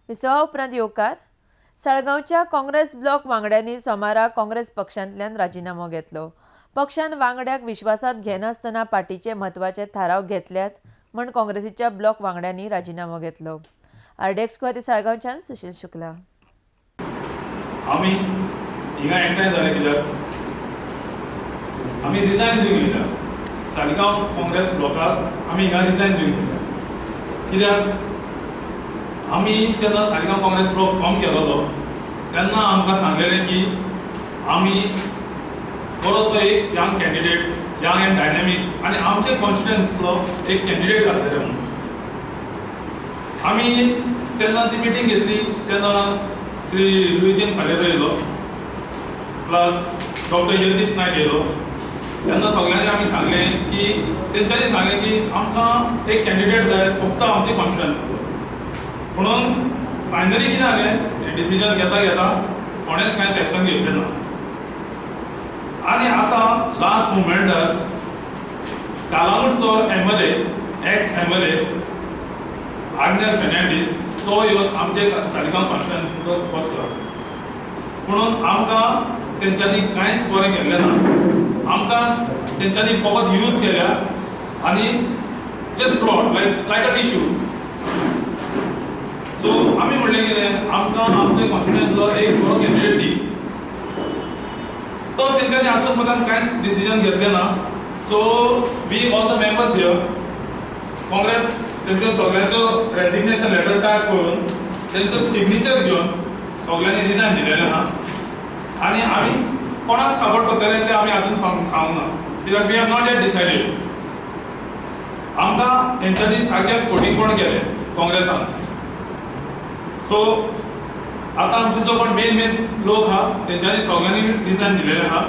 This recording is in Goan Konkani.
विसवा उपरांत येवकार. साळगांवच्या काँग्रेस ब्लॉक वांगड्यांनी सोमारा काँग्रेस पक्षांतल्यान राजिनामो घेतलो. पक्षान वांगड्याक विश्वासांत घेनासतना पार्टीचे म्हत्वाचे थाराव घेतल्यात म्हण काँग्रेसीच्या ब्लॉक वांगड्यांनी राजिनामो घेतलो. आरडीएक्स खातीर साळगांवच्यान सुशील शुक्ला. आमी हिंगा एकठांय जाले कित्याक आमी रिजायन दिवंक येयल्या. सालिगांव काँग्रेस ब्लॉकाक आमी हिंगा रिजायन दिवंक येयल्या कित्याक आमी जेन्ना सालिगांव काँग्रेस ब्लॉक फॉर्म केलोलो तेन्ना आमकां सांगलेलें की आमी बरोसो एक young candidate, young and dynamic आनी आमचे कॉन्स्टिट्युएन्सींतलो एक कॅन्डिडेट घातलेले म्हणून. आमी तेन्ना ती मिटींग घेतली तेन्ना श्री लुईजीन फालेरो येयलो, प्लस डॉक्टर यतीश नायक येयलो. तेन्ना सगळ्यांनी आमी सांगलें की, तेंच्यांनी सांगलें की आमकां एक कॅन्डिडेट जाय फक्त आमचे कॉन्स्टिट्युएन्सींतलो म्हणून. फायनली कितें जालें, डिसिजन घेता घेता कोणेंच कांयच एक्शन घेतलें ना आनी आतां लास्ट मुमेंटार कालांगूटचो MLA, ex MLA Agnel Fernandes, तो येवन आमचे सालिगांव कॉन्स्टिट्युएन्सींत बसलो. म्हणून आमकां तेंच्यांनी कांयच बरें केल्लें ना. आमकां तेंच्यांनी फकत यूज केल्या आनी just brought like a tissue. So आमी म्हणलें कितें, आमकां आमचे कॉन्स्टिट्युएन्सींतलो एक बरो कॅन्डिडेट दी. तो तेंच्यांनी आजून पर्यंत कांयच डिसिजन घेतलें ना. So we all the members here, Congress, तेंच्यो सगळ्यांच्यो रेजिग्नेशन लेटर टायप करून, तेंचो सिग्नेचर घेवन सगळ्यांनी रिजायन दिलेलें आहा आनी आमी कोणाक सपोर्ट करतले ते आमी अजून सांगूंक ना, कित्याक we have not yet decided. आमकां हेंच्यांनी सारकें फटींगपण केलें काँग्रेसान. सो आतां आमचे जो कोण मेन मेन लोक आहा, तेंच्यांनी सगळ्यांनी रिजायन दिलेले आहा.